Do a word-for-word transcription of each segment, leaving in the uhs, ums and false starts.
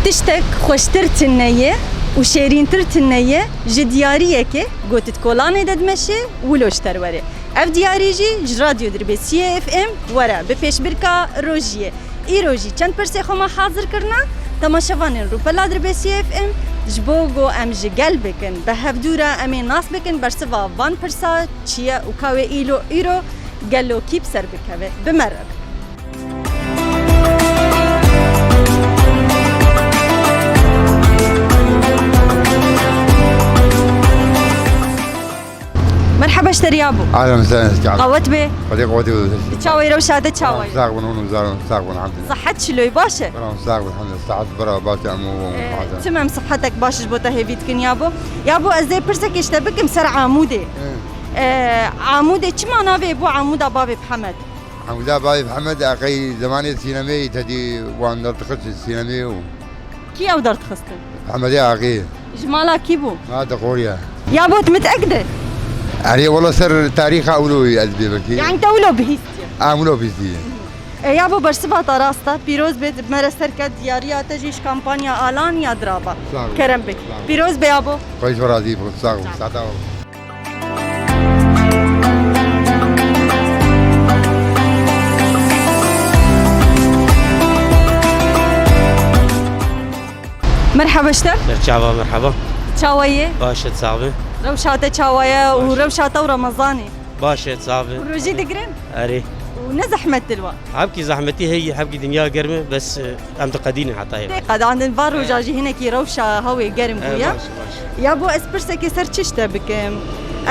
Tiştek xweştir tune ye û şêrîntir tune ye ji diyariyekê ku tu di kolanê de dimeşe wilo ji te re were. Ev diyarî jî ji Radyo Dirbêsiyê F M were bi pêşbirka rojiyê. Îro jî çend pirsê xwe me hazir kirine, temaşevanên Rûpela Dirbêsiyê F M, ji bo ku em ji gel bikin, bi hevdû re em ê nas bikin, bersiva van pirsa çi ye û ka wê îlo, îro gelo kî bi ser bikeve. Bi me re be. Merhaba ji te re yabo. Ahlan sehlen, sağ ol. Qewet be. Xwedê qewetê bide. Çawa ye, rewşa te çawa ye? Sax bin, hûn zarûn, sax bin, elhamdülillah. Sihet çilo ye, baş e? Sax bin, elhamdülillah. Sihet bira baş e, hemû. Ee, hemû. Tim em sihetek baş ji bo te hêvî dikin yabo. Yabo, ez ê pirsekê ji te bikim ser Amûdê. Hı. Ee, Amûdê çima navê bû Amûda Bavê Mihemed? Hewda Bayê Mihemed, eqey zemanê sînemê, tedî wan dertixist sînemê û. Kî ew dertixistin? Mihemedê Aqî. Ji mala kî bû? Ma te xoriya. Ya bo, tu min tek de? Erê, wela ser tarîxa ewlo ez bê belkî. Yani te wilo bihîstiye? Em wilo bihîstiye. E, ya bo, bersiva te rast e. Pîroz be, me re ser ket, diyariya te jî ji kampanya Alan ya Diraba. Sağ ol. Kerem be. Sağ ol. Pîroz be ya bo. Xwedê ji we razî be. Sağ ol. Sağ ol. Sağ ol. Merhaba ji te. Merhaba, merhaba. Çawa ye? Baş e, sax be. Rewşa te çawa ye û rewşa te û Remezanê? Baş e, sax be. Û rojî digirin? Erê. Û ne zehmet dilwa? Hevkî zehmetî heye, hevkî dinya germ e, bes, e, em diqedînin heta êvarê. Tê qedandin, van roja jî hinekî rewşa hewê germ bûye. E, baş, baş. Ya bo ez pirsekê ser çi ji te bikim?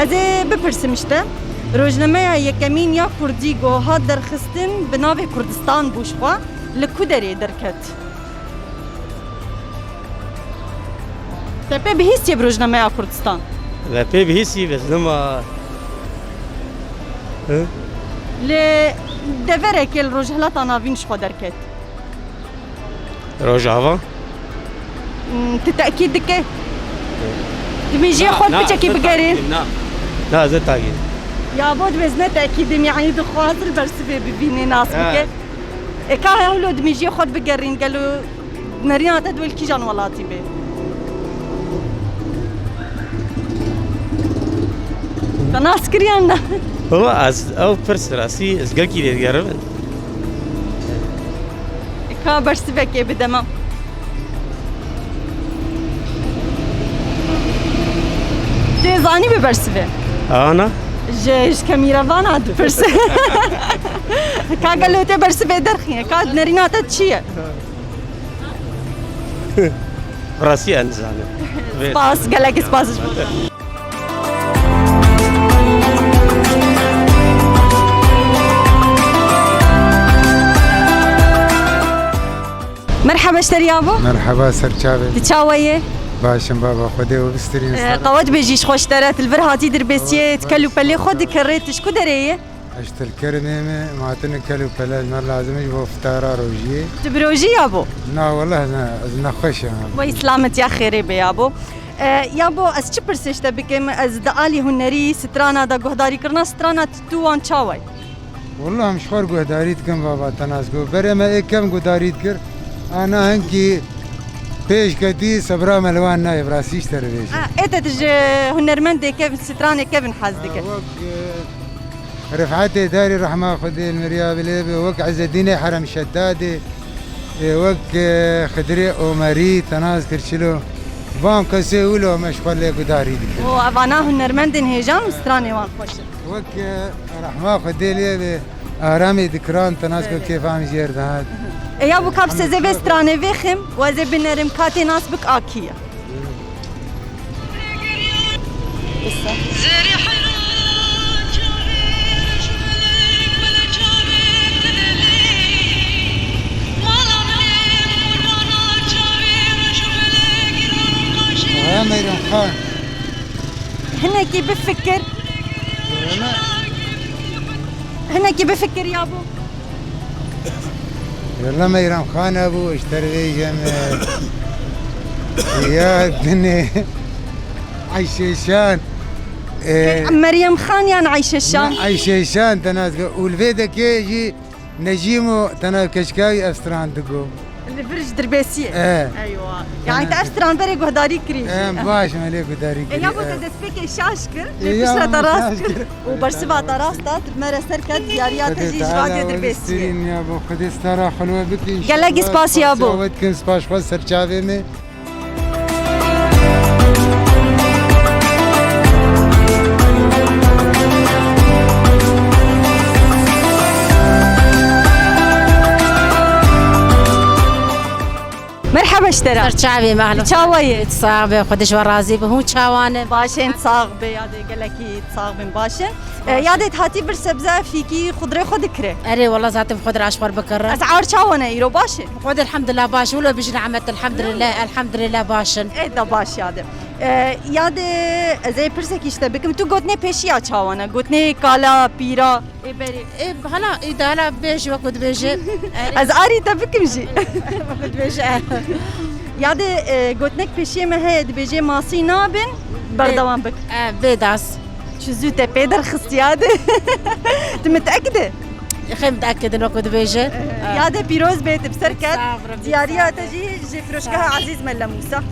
Ez ê bipirsim ji te. Rojnameya yekemîn ya kurdî ku hat derxistin bi navê Kurdistan bû ji xwe, li ku derê derket? Te pê bihîstiye bi rojnameya Kurdistan? Me pê bihîstî, bes nema. Hı? Li deverekê li Rojhilata Navîn ji xwe derket. Rojava? Hmm, tu tekîd dike? Dimêjiyê xwe piçekî bigerîn. Na, na, ez ne tekîd. Ya bo, dibêz ne tekîdim, yani dixwaz li bersivê bibînê, nas bike. E, ka hewlo dimêjiyê xwe bigerîn, gelo nerîna te di wêl kîjan welatî bê? Te nas kiriyan na? Baba, ez ew pirs rastî, ez gelkî lê digerim. Ka bersivekê bide me. Tê zanî bi bersivê? Ana? Ji, ji kemîrevana dipirse. Ka gelo tê bersivê derxîne? Ka nerîna te çi ye? Rastî ez nizanim. Spas, gelek spas ji bo te. Merhaba ji te re yabo. Merhaba, ser çavê. Tu çawa yî? Baş im baba, Xwedê we bistîrîne. Ee, qewet bê jî ji xwe ji te re, tu li vir hatî Dirbêsiyê, tu kel û pelê xwe dikerê, tu ji ku derê yî? Ez ji Tilkermê me, ma hatine kel û pele, me lazim e ji bo fitara rojiyê. Tu bi rojî yabo? Na, weleh ne, ez nexweş im. Wey slametiya xêrê be yabo. E, yabo, ez çi pirsê ji te bikim? Ez di alî hunerî strana de guhdarî kirina strana tu, tu wan çawa yî? Weleh em ji xwe re guhdarî dikin baba, te nas ku. Berê me ê kevn guhdarî dikir. Ana hinkî pêş ketî, sebra me li wan nayê, bi rastî ji te re bêjim. A, ê te ji hunermendê kevn, stranê kevn hez dike. Ha, wek, e, Rifetê Darî rehma Xwedê li miriya bilê be, wek Ezedînê Herem Şedadê, e, wek, e, Xidirê Omerî, te nas kir çilo. Van kesê wilo me ji xwe lê gudarî dikin. O, evana hunermendên hêjan û stranê wan xweş in. Wek, e, rehma Xwedê lê be, Aramê dikiran, te nas kir kêfa min jêr dihat. E, ya bu kap sezê vê stranê vêxim, û ez ê binerim, ka tê nas bik a kî ye. He, Meyran Xan. Hinekî bifikir. Öyle mi? Hinekî bifikir ya bu. Yalla Meyran Xan e bû, ji te re vêjim, e, ya dinê Ayşe Şan, e, Meryem Xan yan Ayşe Şan? Na, Ayşe Şan, te nas kir. Û li vê dekê jî Necîm û te nas keçika wî ev stran digo. Li vir ji Dirbêsiyê. E. Eywa. Yani te ev stranberê guhdarî kirî jî. E, baş, me lê guhdarî kirî. E, ya bo te destpêkê şaş kir, lê piştre te rast kir. Û bersiva te rast da, tu me re ser ket, diyariya te jî ji radyo Dirbêsiyê. Ya bo Xwedê stara xwe li we bike. Gelek spas ya bo. Spas xwe ser çavê me. Merhaba ji te re. Ser çavê me, ehlen. Çawa ye? Sax be, Xwedê ji we razî be. Hûn çawan e? Baş in, sax be, yadê gelekî sax bin, baş in. E, yadê hatî vir sebze, fîkî, xudrê xwe dikire. Erê, wela zaten xudra ji xwe bikire. Esar çawa ne îro, baş e? Xwedê elhamdulillah baş, wilo bijin ehmet, elhamdulillah, elhamdulillah baş in. E, da baş yadê. E, yadê ez ê pirsekî ji te bikim. Tu gotinê pêşiya çawa ne? Gotinê kala, pîra, ê berê. E, hala, îdara bêj wekû dibêje. Ez arî te bikim jî. Wekû dibêje. Yadê, e, gotinek pêşiyê me heye, dibêje masî nabin, berdewam bik. E, bê das. Çi zû te pê derxist yadê. Tu mitekid e? Xê mitekid in wekû dibêje. Yadê pîroz bê, tu bi ser ket. Sağ ol, Rabbi. Diyariya te jî ji firoşgeha Ezîz Melle Mûsa. Sağ ol,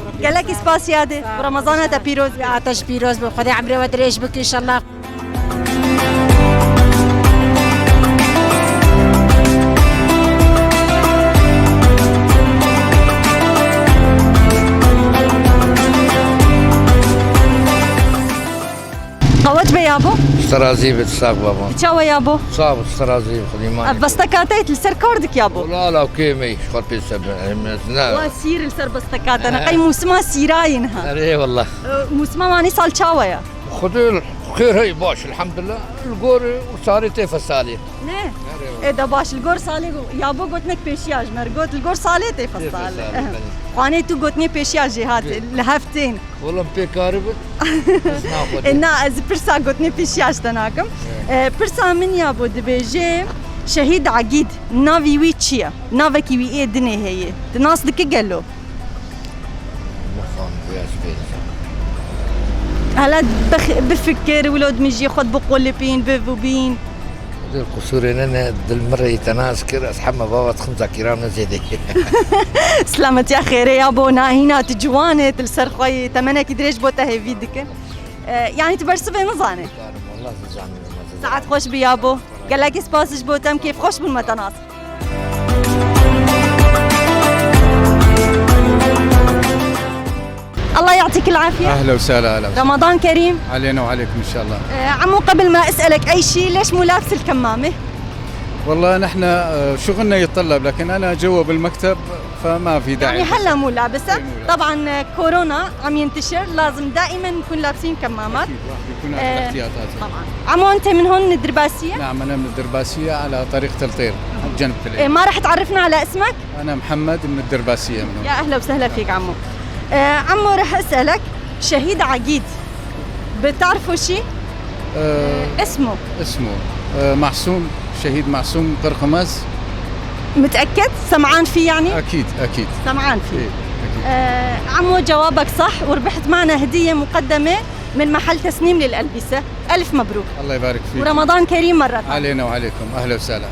Rabbi. Gelekî spas yadê. Sağ ol. Ramazana te pîroz be. Ya te jî pîroz be. Xwedê emrê we dirêj bike înşallah. Qewet be yabo. Ji te razî be, tu sax baba. Tu çawa yabo? Sax be, tu te razî be, Xwedî ma. Ev besteka te li ser kar dik yabo. Wala, ala kê me, ji xwe pê se be, em, ez ne. Wa sîr li ser besteka te ne. He. Qey mûsima sîra ye niha. Erê wala. E, mûsima wanî sal çawa ye? Xwedê xêr hey baş, elhamdulillah. Li gor û sarê tê fesalê. Ne? Erê wala. E, da baş, li gor salê go-, yabo gotinek pêşiya ji me re got, li gor salê tê fesalê. Tê fesalê, belê. Xanê tu gotinê pêşiya jê hat, li hev tên. Oğlum pê karî bit. Ez naxwe. E, na, ez pirsa gotinê pêşiya ji te nakim. Evet. E, pirsa min yabo dibêje, Şehîd Egîd, navî wî çi ye? Navekî wî ê dinê heye. Tu nas dikî gelo? Nixwam vêya ji bê dizan. Hele bix-, bifikir, wilo dimijî xwe biqulipîn, bivûbîn. Dil qusûrê ne, ne, dil min re îtenas kir, ez heme bava dixim zakîran ne zêde. Silametiya xêrê yabo, nahîna tu ciwan e, tu li ser xwe yî, temenekî dirêj bo te hêvî dikin. E, yanî tu bersivê nizanê? Nizanim, wallah nizanim, nizanim. Saet xweş bi yabo. Gelekî spas ji bo te, em kêfxweş bûn me te nas. الله يعطيك العافية. أهلا وسهلا، أهلا وسهلا. رمضان كريم. علينا وعليكم إن شاء الله. آه، عمو، قبل ما أسألك أي شيء، ليش مو لابس الكمامة؟ والله نحن، آه، شغلنا يتطلب، لكن أنا جوا بالمكتب، فما في داعي يعني هلا مو لابسة؟ إيه، مو لابسة. طبعًا، آه، كورونا عم ينتشر، لازم دائمًا نكون لابسين كمامات. أكيد، الواحد يكون على آه، الاحتياطات. طبعًا. عمو، أنت من هون، من الدرباسية؟ نعم، أنا من الدرباسية على طريق تلطير، جنب تلطير. إيه، ما رح تعرفنا على اسمك؟ أنا محمد من الدرباسية من هون. يا أهلا وسهلا فيك عمو. آه، عمو، رح أسألك، شهيد عقيد، بتعرفوا شي؟ آه، آه، اسمه. اسمه، آه، معصوم، شهيد معصوم قرقمز. متأكد؟ سمعان فيه يعني؟ أكيد، أكيد. سمعان فيه. أكيد، أكيد. آه، عمو، جوابك صح، وربحت معنا هدية مقدمة من محل تسنيم للألبسة. ألف مبروك. الله يبارك فيك. ورمضان كريم مرة ثانية. علينا وعليكم. أهلا وسهلا.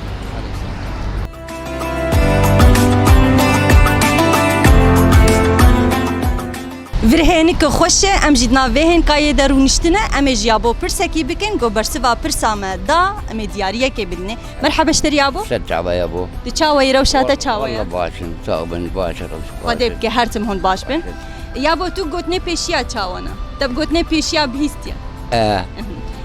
Vir hênik xweş e, em jî di nav vê hênkayê de rûniştine, em ê ji yabo pirsekî bikin, ku bersiva pirsa me da, em ê diyariyekê bidinê. Merhaba ji te re yabo. Ser çava yabo. Tu çawa yî, rewşa te çawa ye? Walla baş in, sax bin, baş in, rewş baş in. Xwedê bike her tim hûn baş bin. Baş in. Yabo, tu gotinê pêşiya çawa ne? Te bi gotinê pêşiya bihîstiye? E.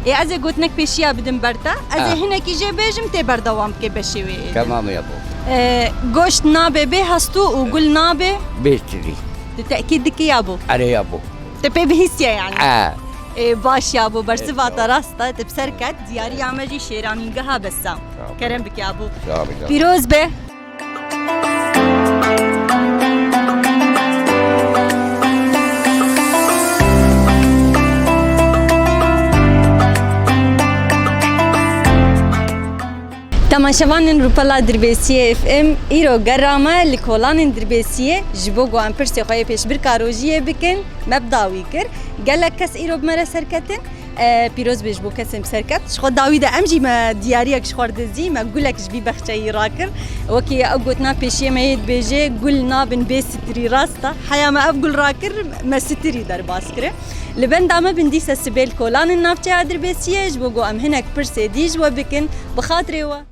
Ê, ez ê gotinek pêşiya bidim ber te. Ez ê hinekî jê bêjim, tê berdewam bike beşê wê êdî. Tamam yabo. E, goşt nabe bê hestû û gul nabe. Bê çirî. Tu tekîd dikî yabo? Erê yabo. Te pê bihîstiye yani? E. Ê, baş yabo, bersiva te rast e, tu bi ser ket, diyariya me jî şêranîngeha besa. Sağ ol. Kerem bike yabo. Sağ ol, sağ ol. Pîroz be. Temaşevanên Rûpela Dirbêsiyê F M, îro gera me li kolanên Dirbêsiyê, ji bo ku em pirsê xwe yê pêşbirka rojiyê bikin, me bi dawî kir. Gelek kes îro bi me re serketin. E, pîroz bê ji bo kesên bi ser ket. Ji xwe dawî de em jî me diyariyek ji xwe re dizî, me gulek ji vî bexçeyî rakir. Wekî ew gotina pêşiyê me yê dibêje, gul nabin bê sitirî, rast e. Heya me ev gul rakir, me sitirî derbas kir. Li benda me bin dîse Sibêl Kolan in navçeya Dirbêsiyê, ji bo ku em hinek pirsê dî ji we bikin, bi xatirê we.